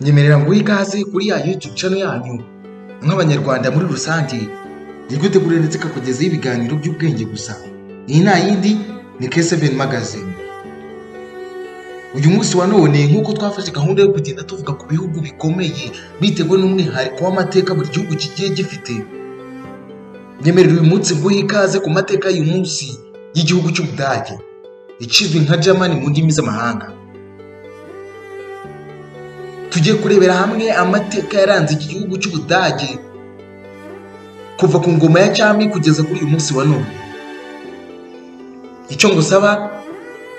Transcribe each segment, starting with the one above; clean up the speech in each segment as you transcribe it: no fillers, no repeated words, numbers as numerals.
Nyemerera nguhe ikaze kuri ya YouTube channel yanyu nk'Abanyarwanda muri rusange, igutegurira ndetse ikakugezaho ibiganiro by'ubwenge gusa. Iyi nta yindi ni K7 Magazine. Uyu munsi wa none, nk'uko twafashe gahunda yo kugenda tuvuga ku bihugu bikomeye bitewe n'umwihariko w'amateka buri gihugu kigiye gifite, nyemerera uyu munsi nguhe ikaze ku mateka y'uyu munsi y'igihugu cy'Ubudage, ikizwi nka Germany mu ndimi z'amahanga. Tugiye kurebera hamwe amateka yaranze iki gihugu cy'Ubudage kuva ku ngoma ya cyami kugeza kuri uyu munsi wa none. Icyo ngusaba,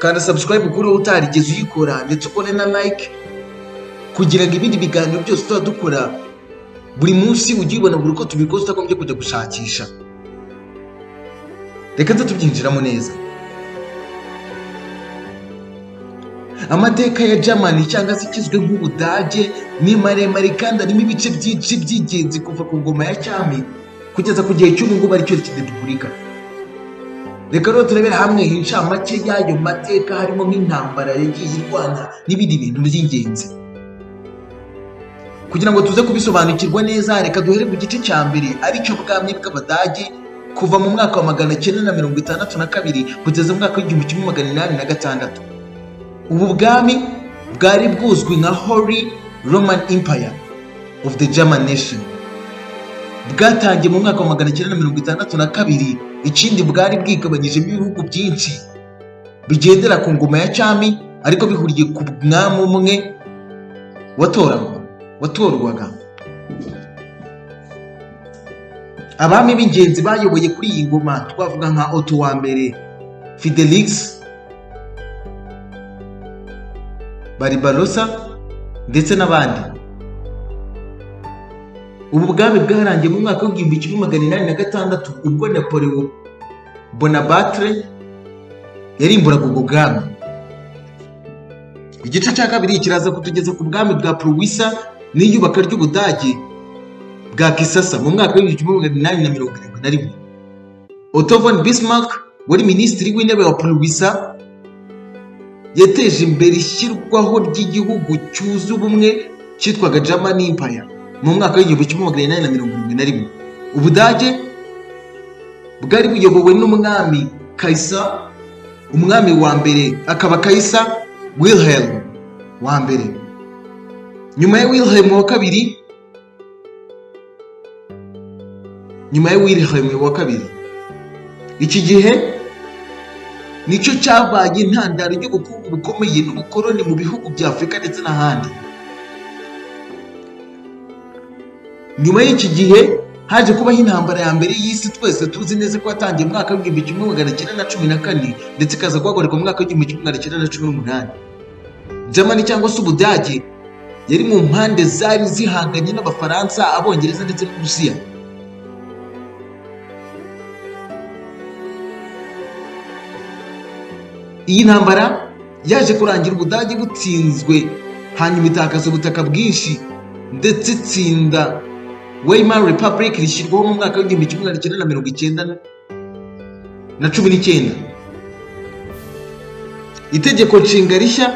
kanda subscribe kuri wowe utarigeze uyikora, ndetse ukore na like kugira ngo ibindi biganiro byose tuba dukora buri munsi ujye ubibona buri uko tubikoze, utagombye kujya gushakisha. Reka nze tubyinjiramo neza. Amateka ya Germany cyangwa se ikizwi nk'Ubudage ni maremare kandi arimo ibice byinshi by'ingenzi, kuva ku ngoma ya cyami kugeza ku gihe cy'ubu ngubu aricyo repubulika. Reka rero turebere hamwe incamake y'ayo mateka, harimo nk'intambara yagiye irwana n'ibindi bintu by'ingenzi. Kugira ngo tuze kubisobanukirwa neza, reka duhere ku gice cya mbere, aricyo bwami bw'Abadage, kuva mu mwaka wa 962 kugeza mu mwaka w'1806. Ubu bwami bwari bwuzwi nka Holy Roman Empire of the German Nation. Bwatangiye mu mwaka wa 962. Ikindi, bwari bwigabanyijemo ibihugu byinshi bigendera ku ngoma ya cyami, ariko bihuriye ku mwami umwe watorwaga. Abami b'ingenzi bayoboye kuri iyi ngoma twavuga nka Otto wa mbere, Fidelix Barbarossa ndetse n'abandi. Ubu bwami bwarangiye mu mwaka w'1806, ubwo Napoleon Bonaparte yarimburaga ubwo bwami. Igice cya kabiri kiraza kutugeza ku bwami bwa Puruwisa n'iyubaka ry'Ubudage bwa Kisasa mu mwaka w'1871. Otto von Bismarck, wari minisitiri w'intebe wa Puruwisa, yateje imbere ishyirwaho ry'igihugu cyuzuye ubumwe cyitwaga German Empire mu mwaka w'1871. Ubudage bwari buyobowe n'umwami Kaiser, umwami wa mbere akaba Kaiser Wilhelm wa mbere. Nyuma ya Wilhelm wa kabiri, nyuma ya Wilhelm wa kabiri, iki gihe nicyo cyabaye intandaro y'ubukungu bukomeye n'ubukoloni mu bihugu bya Afurika ndetse n'ahandi. Nyuma y'iki gihe haje kubaho intambara ya mbere y'isi, twese tuzi neza ko yatangiye mu mwaka w'1914 ndetse ikaza guhagarikwa mu mwaka w'1918. Germany cyangwa se Ubudage yari mu mpande zari zihanganye n'Abafaransa, Abongereza ndetse n'Uburusiya. Iyi ntambara yaje kurangira Ubudage butsinzwe, hanyuma itakaza ubutaka bwinshi ndetse itsinda Weimar Republic rishyirwaho mu mwaka w'1919 na 19. Itegeko nshinga rishya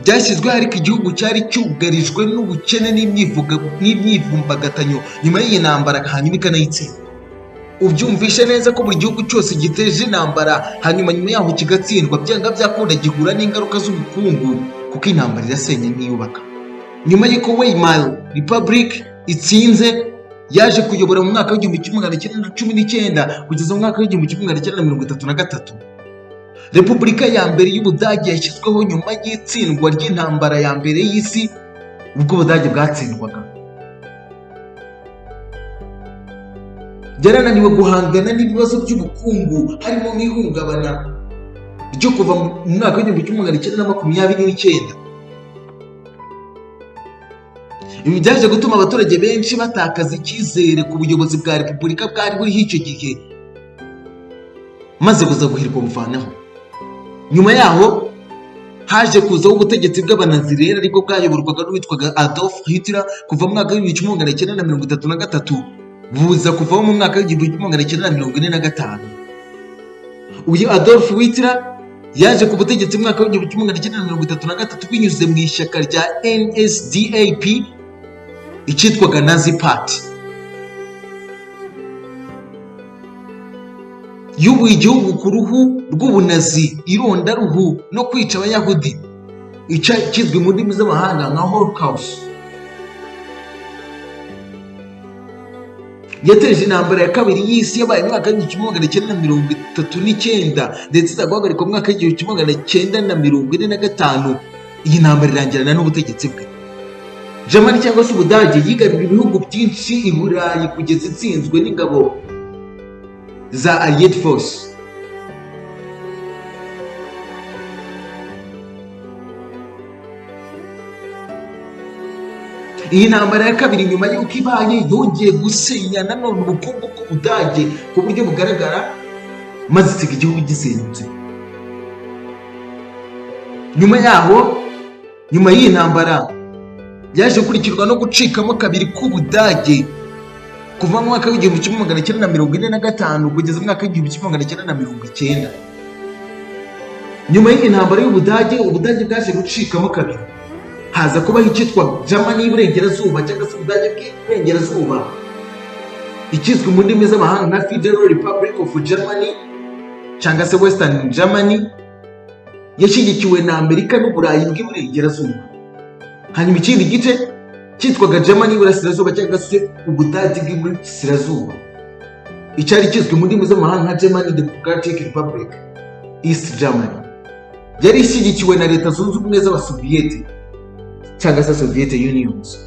ryashyizweho, ariko igihugu cyari cyugarijwe n'ubukene n'imyivumbagatanyo nyuma y'iyi ntambara, hanyuma ikanayitsinda. Ubyumvishe neza ko buri gihugu cyose giteje intambara, hanyuma nyuma yaho kigatsindwa, byanga byakunda gihura n'ingaruka z'ubukungu, kuko intambara irasenya ntiyubaka. Nyuma y'uko Weimar Republic itsinze, yaje kuyobora mu mwaka w'1919 kugeza mu mwaka w'1933. Repubulika ya mbere y'Ubudage yashyizweho nyuma y'itsindwa ry'intambara ya mbere y'isi, ubwo Ubudage bwatsindwaga. Yarananiwe guhangana n'ibibazo by'ubukungu, harimo nk'ihungabana ryo kuva mu mwaka w'1929. Ibi byaje gutuma abaturage benshi batakaza icyizere ku buyobozi bwa repubulika bwari buriho icyo gihe, maze buza guhirwa buvanaho. Nyuma yaho haje kuzaho ubutegetsi bw'Abanazi rero, ariko bwayoborwaga n'uwitwaga Adolf Hitler kuva mu mwaka w'1933, buza kuvaho mu mwaka w'1945. Uyu Adolf Hitler Yaje ku butegetsi mu mwaka w'1933 binyuze mu ishyaka rya NSDAP, icyitwaga Nazi Party. Yubuye igihugu ku ruhu rw'ubunazi, irondaruhu no kwica Abayahudi, kizwi mu ndimi z'amahanga nka Holocaust. Yateje intambara ya kabiri y'isi yabaye mu mwaka w'1939, ndetse iza guhagarikwa mu mwaka w'1945. Iyi ntambara irangirana n'ubutegetsi bwe. Germany cyangwa se Ubudage yigaruriye ibihugu byinshi i Burayi kugeza itsinzwe n'ingabo za Allied Force. Iyi ntambara ya kabiri, nyuma y'uko ibaye, yongeye gusenya nanone ubukungu bw'Ubudage ku buryo bugaragara, maze isiga igihugu gisenyutse. Nyuma yaho, nyuma y'iyi ntambara, yaje gukurikirwa no gucikamo kabiri k'Ubudage kuva mu mwaka w'1945 kugeza mu mwaka w'1990. Nyuma y'iyi ntambara y'Ubudage, Ubudage bwaje gucikamo kabiri, haza kubaho icyitwa Germany y'Iburengerazuba cyangwa se Ubudage bw'Iburengerazuba, ikizwi mu ndimi z'amahanga nka Federal Republic of Germany cyangwa se Western Germany, yashyigikiwe na Amerika n'Uburayi bw'Iburengerazuba. Hanyuma ikindi gice cyitwaga Germany y'Iburasirazuba cyangwa se Ubudage bw'Iburasirazuba, icyari kizwi mu ndimi z'amahanga nka Germany Democratic Republic, East Germany, yari ishyigikiwe na Leta Zunze Ubumwe z'Abasoviyete cyangwa se Soviet Unions.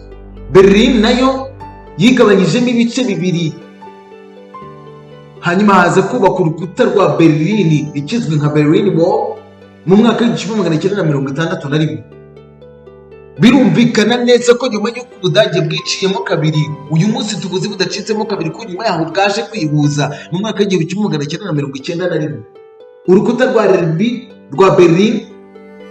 Berlin nayo yigabanyijemo ibice bibiri, hanyuma haza kubaka urukuta rwa Berlin, ikizwi nka Berlin Wall, mu mwaka w'1961. Birumvikana neza ko nyuma y'uko Ubudage bwiciyemo kabiri, uyu munsi tubuzi budacitsemo kabiri, ko nyuma yaho bwaje kwihuza mu mwaka w'1991. Urukuta rwa Berlin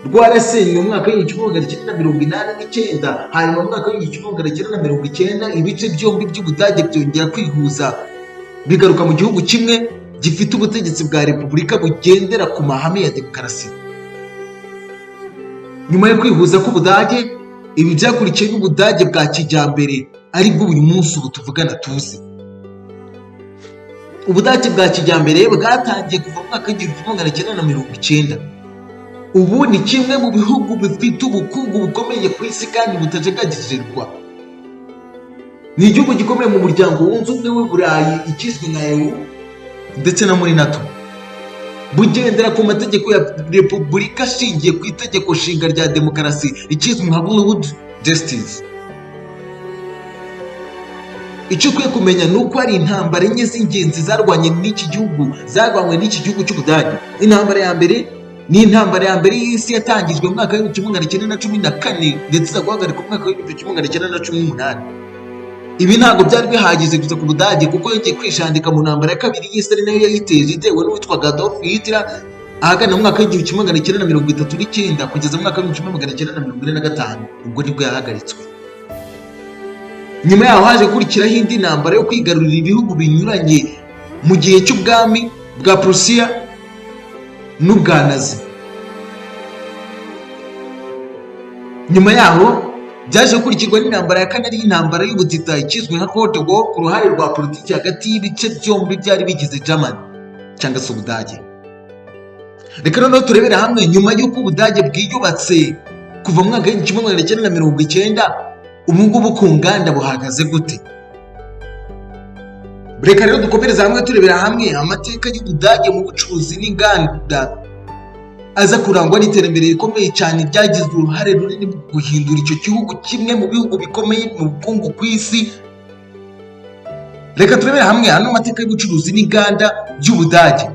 rwarasenywe mu mwaka w'1989. Hanyuma mu mwaka w'1990 ibice byombi by'Ubudage byongera kwihuza, bigaruka mu gihugu kimwe gifite ubutegetsi bwa repubulika bugendera ku mahame ya demokarasi. Nyuma yo kwihuza k'Ubudage, ibi byakurikiye n'Ubudage bwa kijyambere, aribwo uyu munsi ubu tuvugana tuzi. Ubudage bwa kijyambere bwatangiye kuva mu mwaka w'1990. Ubu ni kimwe mu bihugu bifite ubukungu bukomeye ku isi kandi butajegajegwa. Ni igihugu gikomeye mu muryango wunze ubumwe w'i Burayi, ikizwi nka EU, ndetse no muri NATO. Bugendera ku mategeko ya repubulika ashingiye ku itegeko nshinga rya demokarasi, ikizwi nka World Justice. Icyo ukwiye kumenya ni uko hari intambara enye z'ingenzi zarwanye n'iki gihugu, zarwanywe n'iki gihugu cy'Ubudage. Intambara ya mbere ni intambara ya mbere y'isi, yatangijwe mu mwaka w'1914, ndetse iza guhagarikwa mu mwaka w'1918. Ibi ntabwo byari bihagije gusa ku Budage, kuko yongeye kwishandika mu ntambara ya kabiri y'isi, ari nayo yayiteje, itewe n'uwitwaga Adolf Hitler, ahagana mu mwaka w'1939 kugeza mu mwaka w'1945, ubwo nibwo yahagaritswe. Nyuma yaho haje gukurikiraho indi ntambara yo kwigarurira ibihugu binyuranye mu gihe cy'ubwami bwa Prussia n'ubwa Nazi. Nyuma yaho byaje gukurikirwa n'intambara ya kane, ariyo intambara y'ubutita, ikizwi nka Cold War, ku ruhare rwa politiki hagati y'ibice byombi byari bigize Germany cyangwa se Ubudage. Reka noneho turebere hamwe, nyuma y'uko Ubudage bwiyubatse kuva mu mwaka w'1990, ubu ngubu ku nganda buhagaze gute? Reka rero dukomereze hamwe turebera hamwe amateka y'Ubudage mu bucuruzi n'inganda, aza kurangwa n'iterambere rikomeye cyane ryagize uruhare runini mu guhindura icyo gihugu kimwe mu bihugu bikomeye mu bukungu ku isi. Reka turebere hamwe ano mateka y'ubucuruzi n'inganda by'Ubudage.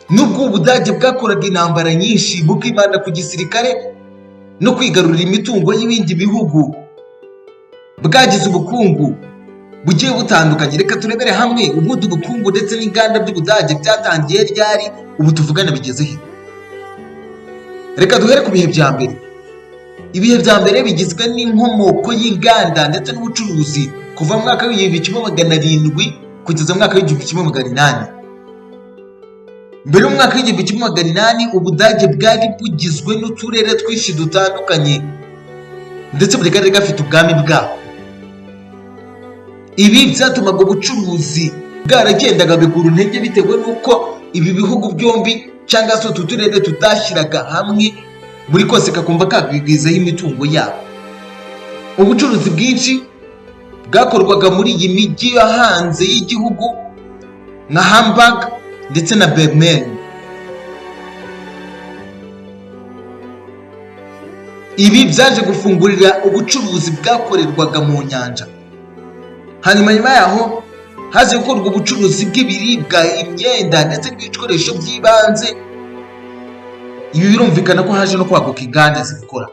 Nubwo Ubudage bwakoraga intambara nyinshi, bukibanda ku gisirikare no kwigarurira imitungo y'ibindi bihugu, bwagize ubukungu bugiye butandukanye. Reka turebere hamwe ubundi ubukungu ndetse n'inganda by'Ubudage byatangiye ryari, ubu tuvugana bigeze he? Reka duhere ku bihe bya mbere. Ibihe bya mbere bigizwe n'inkomoko y'inganda ndetse n'ubucuruzi kuva mu mwaka w'1700 kugeza mu mwaka w'1800. Mbere y'umwaka w'1800, Ubudage bwari bugizwe n'uturere twinshi dutandukanye, ndetse buri karere gafite ubwami bwako. Ibi byatumaga ubucuruzi bwaragendaga bigura intege, bitewe n'uko ibi bihugu byombi cyangwa se utu turere tutashyiraga hamwe, buri kose kakumva kakwigwizaho imitungo yabo. Ubucuruzi bwinshi bwakorwaga muri iyi mijyi yo hanze y'igihugu nka Hamburg ndetse na Bremen. Ibi byaje gufungurira ubucuruzi bwakorerwaga mu nyanja. Hanyuma nyuma yaho haje gukorwa ubucuruzi bw'ibiribwa, imyenda ndetse n'ibikoresho by'ibanze. Ibi birumvikana ko haje no kwaguka inganda zibikora.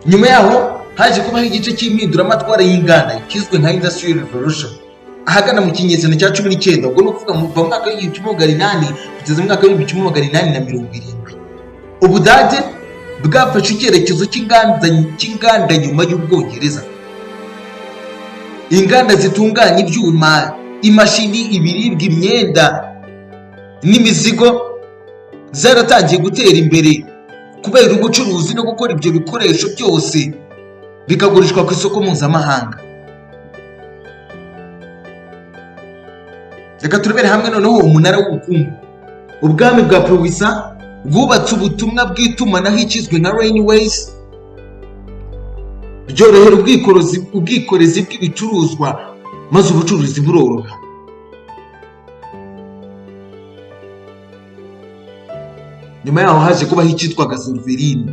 Nyuma yaho haje kubaho igice cy'impinduramatwara y'inganda kizwi nka Industrial Revolution ahagana mu kinyejana cya 19. Ubwo ni ukuvuga kuva mu mwaka w'1800 kugeza mu mwaka w'1870. Ubudage bwafashe icyerekezo cy'inganda nyuma y'Ubwongereza. Inganda zitunganya ibyuma, imashini, ibiribwa, imyenda n'imizigo zaratangiye gutera imbere kubera ubucuruzi no gukora ibyo bikoresho byose bikagurishwa ku isoko mpuzamahanga. Reka turebere hamwe noneho umunara w'ubukungu. Ubwami bwa Puruwisa bwubatse ubutumwa bw'itumanaho ikizwi nka railways, byorohera ubwikorezi bw'ibicuruzwa, maze ubucuruzi buroroha. Nyuma yaho haje kubaho icyitwaga Zollverein.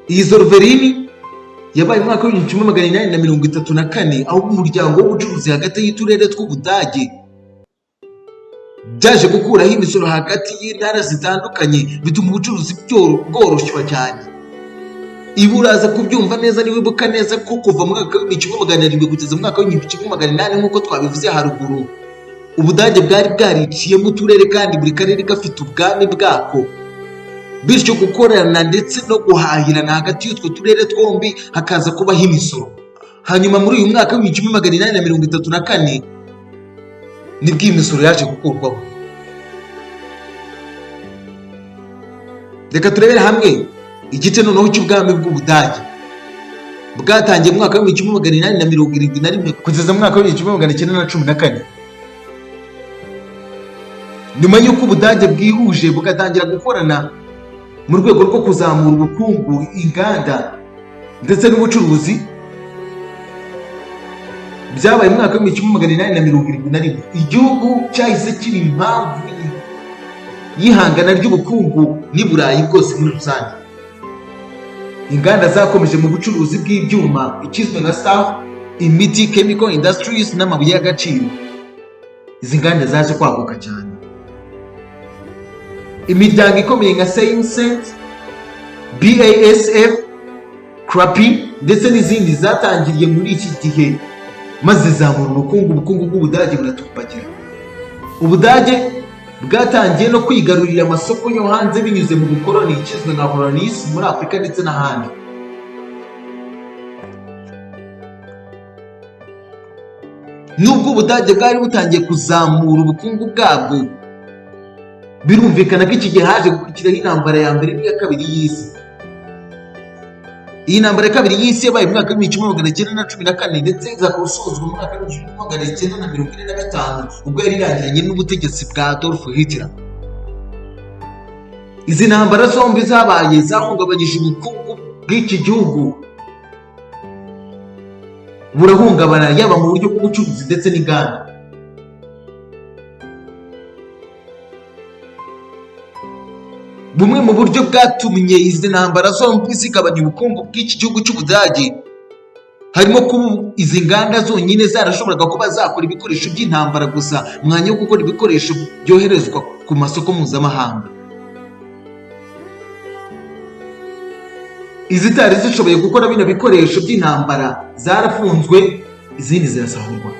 Iyi Zollverein yabaye mu mwaka w'1834, aho umuryango w'ubucuruzi hagati y'uturere tw'Ubudage byaje gukuraho imisoro hagati y'intara zitandukanye, bituma ubucuruzi bworoshywa cyane. Ibi uraza kubyumva neza niba wibuka neza ko kuva mu mwaka w'1700 kugeza mu mwaka w'1800, nk'uko twabivuze haruguru, Ubudage bwari bwariciyemo uturere kandi buri karere gafite ubwami bwako. Bityo gukorana ndetse no guhahirana hagati y'utwo turere twombi hakaza kubaho imisoro. Hanyuma muri uyu mwaka w'1834 nibwo iyi misoro yaje gukurwaho. Reka turebere hamwe igice noneho cy'ubwami bw'Ubudage bwatangiye mu mwaka w'1871 kugeza mu mwaka w'1914. Nyuma y'uko Ubudage bwihuje bugatangira gukorana mu rwego rwo kuzamura ubukungu, inganda ndetse n'ubucuruzi, byabaye mu mwaka w'1871. Igihugu cyahise kiba impamvu y'ihangana ry'ubukungu n'i Burayi bwose muri rusange. Inganda zakomeje mu bucuruzi bw'ibyuma, ikizwi nka staff, imiti, chemical industries n'amabuye y'agaciro. Izi nganda zaje kwaguka cyane. Imiryango ikomeye nka Siemens, BASF, Krupp ndetse n'izindi zatangiriye muri iki gihe, maze zizamura ubukungu. Ubukungu bw'Ubudage buratumbagira. Ubudage bwatangiye no kwigarurira amasoko yo hanze binyuze mu bukoloni, ikizwi nka colonies, muri Afurika ndetse n'ahandi. Nubwo Ubudage bwari butangiye kuzamura ubukungu bwabwo, birumvikana ko iki gihe haje gukurikiraho intambara ya mbere n'iya kabiri y'isi. Iyi ntambara ya kabiri y'isi yabaye mu mwaka w'1914 ndetse iza gusozwa mu mwaka w'1945, ubwo yari irangiranye n'ubutegetsi bwa Adolf Hitler. Izi ntambara zombi zabaye zahungabanyije ubukungu bw'iki gihugu, burahungabana, yaba mu buryo bw'ubucuruzi ndetse n'inganda. Bumwe mu buryo bwatumye izi ntambara zombi zigabanya ubukungu bw'iki gihugu cy'Ubudage harimo kuba izi nganda zonyine zarashoboraga kuba zakora ibikoresho by'intambara gusa, umwanya wo gukora ibikoresho byoherezwa ku masoko mpuzamahanga. Izitari zishoboye gukora bino bikoresho by'intambara zarafunzwe, izindi zirasahurwa.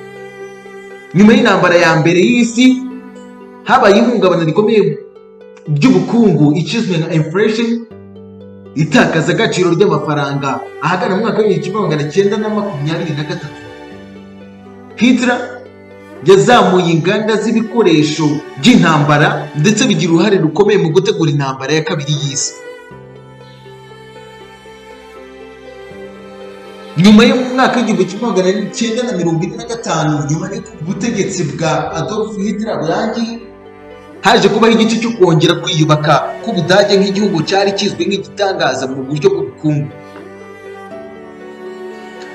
Nyuma y'intambara ya mbere y'isi habaye ihungabana rikomeye ry'ubukungu, ikizwi nka inflation, itakaza agaciro ry'amafaranga, ahagana mu mwaka w'1923. Hitler Yazamuye inganda z'ibikoresho by'intambara, ndetse bigira uruhare rukomeye mu gutegura Intambara ya Kabiri y'Isi. Nyuma yo mu mwaka w'1945, nyuma y'uko ubutegetsi bwa Adolf Hitler burangiye, haje kubaho igice cyo kongera kwiyubaka k'Ubudage nk'igihugu cyari kizwi nk'igitangaza mu buryo bw'ubukungu.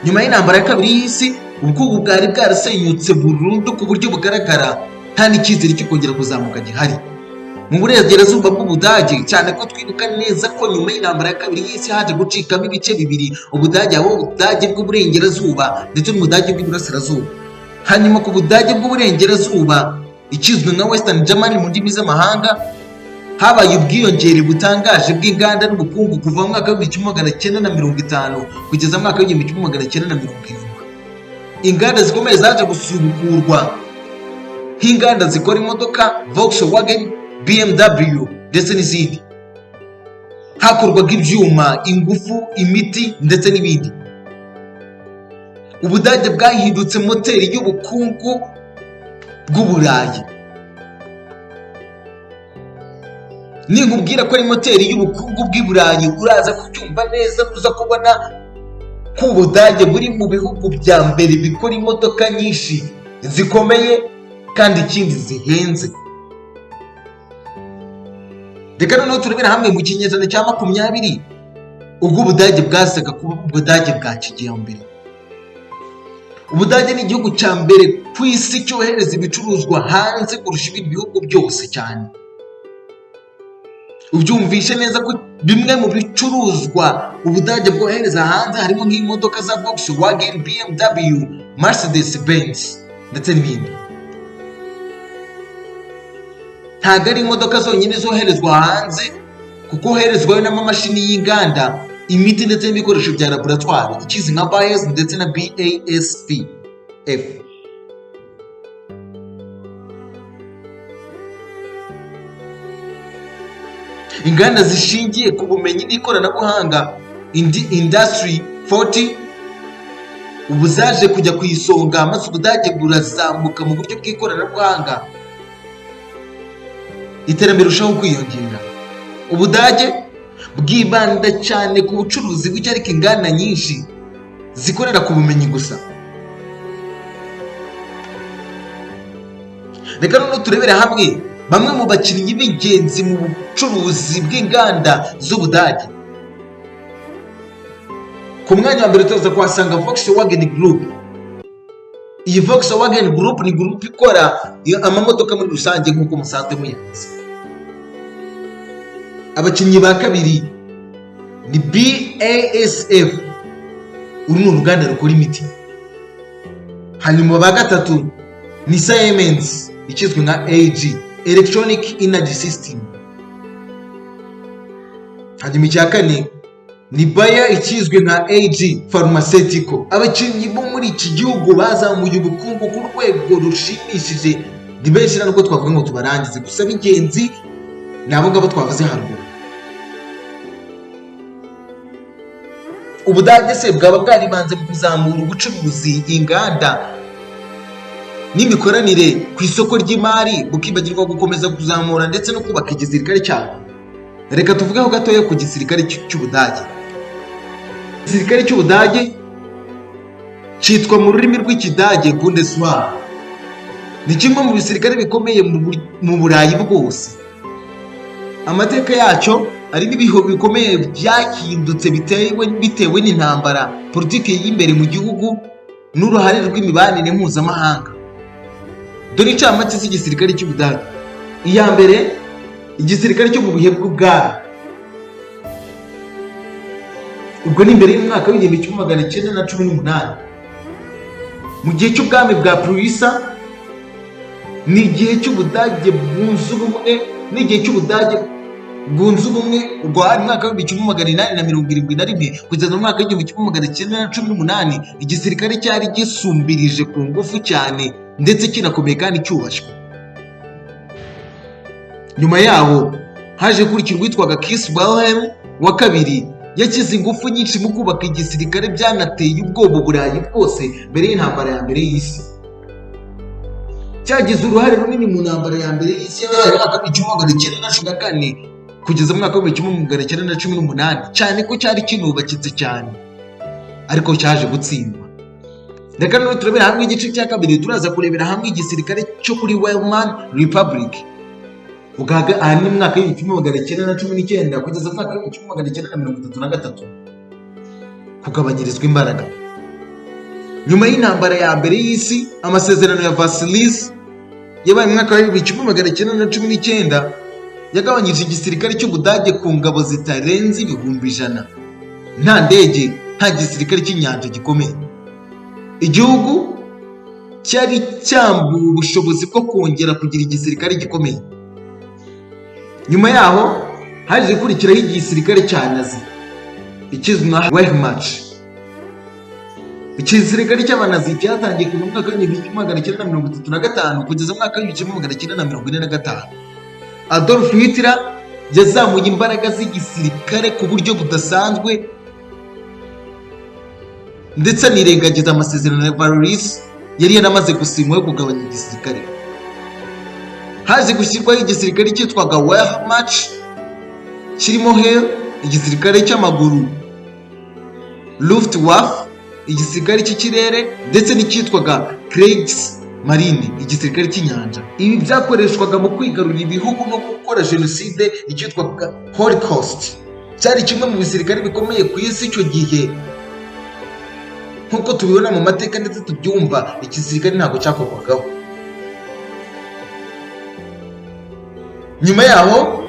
Nyuma y'Intambara ya Kabiri y'Isi, ubukungu bwari bwarasenyutse burundu ku buryo bugaragara, nta n'icyizere cyo kongera kuzamuka gihari mu burengerazuba bw'Ubudage, cyane ko twibuka neza ko nyuma y'Intambara ya Kabiri y'Isi haje gucikamo ibice bibiri Ubudage, aho Ubudage bw'uburengerazuba ndetse n'Ubudage bw'iburasirazuba. Hanyuma ku Budage bw'uburengerazuba, ikizwi nka Western Germany mu ndimi z'amahanga, habaye ubwiyongere butangaje bw'inganda n'ubukungu kuva mu mwaka w'1950 kugeza mu mwaka w'1970. Inganda zikomeye zaje gusubukurwa, nk'inganda zikora imodoka, Volkswagen, BMW ndetse n'izindi. Hakorwaga ibyuma, ingufu, imiti ndetse n'ibindi. Ubudage bwahindutse moteri y'ubukungu bw'Uburayi. Ninkubwira ko ari moteri y'ubukungu bw'i Burayi, uraza kubyumva neza. Uza kubona ko Ubudage buri mu bihugu bya mbere bikora imodoka nyinshi zikomeye kandi ikindi zihenze. Reka noneho turebere hamwe mu kinyejana cya 20, ubwo Ubudage bwasaga kuba Ubudage bwa kijyambere. Ubudage ni igihugu cya mbere ku isi cyohereza ibicuruzwa hanze kurusha ibindi bihugu byose cyane. Ubyumvishe neza ko bimwe mu bicuruzwa Ubudage bwohereza hanze harimo nk'imodoka za Volkswagen, BMW, Mercedes Benz ndetse n'ibindi. Ntabwo ari imodoka zonyine zoherezwa hanze, kuko hoherezwayo n'amamashini y'inganda, imiti ndetse n'ibikoresho bya laboratwari, ikizi nka Bayer ndetse na BASF. Inganda zishingiye ku bumenyi n'ikoranabuhanga, indi Industry 40, ubu zaje kujya ku isonga, maze Ubudage burazamuka mu buryo bw'ikoranabuhanga, iterambere rirushaho kwiyongera. Ubudage bwibanda cyane ku bucuruzi buke, ariko inganda nyinshi zikorera ku bumenyi gusa. Reka noneho turebere hamwe bamwe mu bakinnyi b'ingenzi mu bucuruzi bw'inganda z'Ubudage. Ku mwanya wa mbere tuza kuhasanga Volkswagen Group. Iyi Volkswagen Group ni group ikora amamodoka muri rusange nk'uko musanzwe muyazi. Abakinnyi ba kabiri ni BASF, uru ni uruganda rukora imiti. Hanyuma ba gatatu ni Siemens, ikizwi nka AG Electronic Energy System. Hanyuma icya kane ni Bayer, ikizwi nka AG Pharmaceutical. Abakinnyi bo muri iki gihugu bazamuye ubukungu ku rwego rushimishije ni benshi, nubwo twavuga ngo tubarangize, gusa b'ingenzi ni abo ngabo twavuze haruguru. Ubudage se bwaba bwaribanze mu kuzamura ubucuruzi, inganda n'imikoranire ku isoko ry'imari, bukibagirwa gukomeza kuzamura ndetse no kubaka igisirikare cyabo? Reka tuvugeho gatoya ku gisirikare cy'Ubudage. Igisirikare cy'Ubudage cyitwa mu rurimi rw'Ikidage Bundeswehr. Ni kimwe mu bisirikare bikomeye mu Burayi bwose. Amateka yacyo ari n'ibihe bikomeye byahindutse bitewe n'intambara, politiki y'imbere mu gihugu n'uruhare rw'imibanire mpuzamahanga. Dore incamake z'igisirikare cy'Ubudage. Iya mbere, igisirikare cyo mu bihe bw'ubwami, ubwo ni imbere y'umwaka w'1918. Mu gihe cy'ubwami bwa Prusa, ni igihe cy'Ubudage bwunze ubumwe, n'igihe cy'Ubudage bwunze ubumwe, ubwo hari umwaka w'1871 kugeza mu mwaka w'1918. Igisirikare cyari gisumbirije ku ngufu cyane ndetse kinakomeye kandi cyubashywe. Nyuma yaho haje gukurikira uwitwaga Kaiser Wilhelm wa Kabiri. Yashyize ingufu nyinshi mu kubaka igisirikare, byanateye ubwoba Uburayi bwose mbere y'Intambara ya Mbere y'Isi. Cyagize uruhare runini mu ntambara ya mbere y'isi yabaye mu mwaka w'1914 kugeza mu mwaka w'1918, cyane ko cyari kinubakitse cyane, ariko cyaje gutsindwa. Reka noneho turebera hamwe igice cya kabiri. Turaza kurebera hamwe igisirikare cyo kuri Weimar Republic. Ugaga aha ni mu mwaka w'1919 kugeza mu mwaka w'1933. Kugabanyirizwa imbaraga nyuma y'intambara ya mbere y'isi. Amasezerano ya Versailles yabaye mu mwaka w'1919 yagabanyije igisirikare cy'Ubudage ku ngabo zitarenze 100,000, nta ndege, nta gisirikare cy'inyanja gikomeye. Igihugu cyari cyambuwe ubushobozi bwo kongera kugira igisirikare gikomeye. Nyuma yaho haje gukurikiraho igisirikare cya Nazi, ikizwi nka Wehrmacht. Igisirikare cy'Abanazi cyatangiye kuva mu mwaka w'1935 kugeza mu mwaka w'1945. Adolf Hitler yazamuye imbaraga z'igisirikare ku buryo budasanzwe, ndetse anirengagiza amasezerano ya Versailles yari yaramaze gusinywa yo kugabanya igisirikare. Haje gushyirwaho igisirikare cyitwaga Wehrmacht, kirimo Heer, igisirikare cy'amaguru, Luftwaffe, igisirikare cy'ikirere, ndetse n'icyitwaga Kriegsmarine, igisirikare cy'inyanja. Ibi byakoreshwaga mu kwigarurira ibihugu no gukora jenoside, icyitwaga Holocaust. Cyari kimwe mu bisirikare bikomeye ku isi icyo gihe, nk'uko tubibona mu mateka ndetse tubyumva. Igisirikare ntabwo cyakorwagaho. Nyuma yaho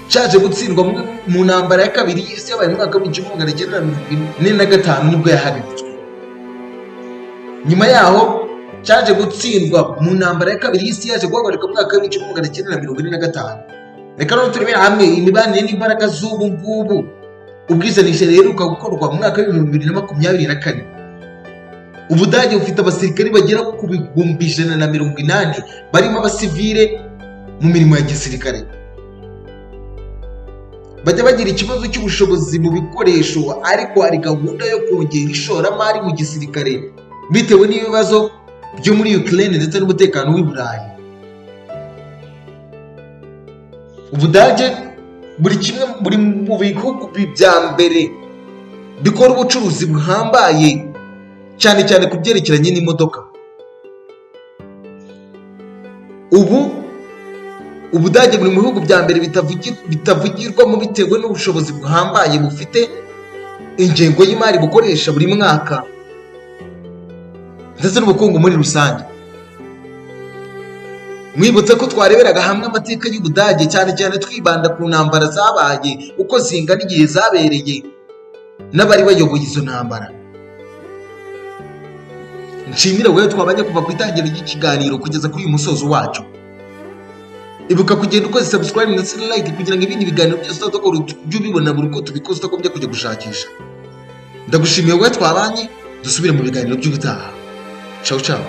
cyaje gutsindwa mu ntambara ya kabiri y'isi yabaye mu mwaka w'1945, nibwo yahagaritswe. Nyuma yaho cyaje gutsindwa mu ntambara ya kabiri y'isi, yaje guhagarikwa mu mwaka w'1945. Reka noneho turebere hamwe imibanire n'imbaraga z'ubu ngubu. Ubwijanisha riheruka gukorwa mu mwaka w'2024, Ubudage bufite abasirikare bagera ku 180,000, barimo abasivile mu mirimo ya gisirikare. Bajya bagira ikibazo cy'ubushobozi mu bikoresho, ariko hari gahunda yo kongera ishoramari mu gisirikare bitewe n'ibibazo byo muri Ukraine ndetse n'umutekano w'i Burayi. Ubudage buri kimwe buri mu bihugu bya mbere bikora ubucuruzi buhambaye, cyane cyane ku byerekeranye n'imodoka. Ubu Ubudage buri mu bihugu bya mbere bitavugirwamo bitewe n'ubushobozi buhambaye bufite, ingengo y'imari bukoresha buri mwaka, ndetse n'ubukungu muri rusange. Mwibutse ko twareberaga hamwe amateka y'Ubudage, cyane cyane twibanda ku ntambara zabaye, uko zingana, igihe zabereye n'abari bayoboye izo ntambara. Nshimire wowe twabanye kuva ku itangira ry'ikiganiro kugeza kuri uyu musozo wacu. Ibuka kugenda ukoze subscribe ndetse na like, kugira ngo ibindi biganiro byose tudakora ujye ubibona buri uko tubikoze, utagombye kujya gushakisha. Ndagushimiye wowe twabanye. Dusubire mu biganiro by'ubutaha. Ciao ciao.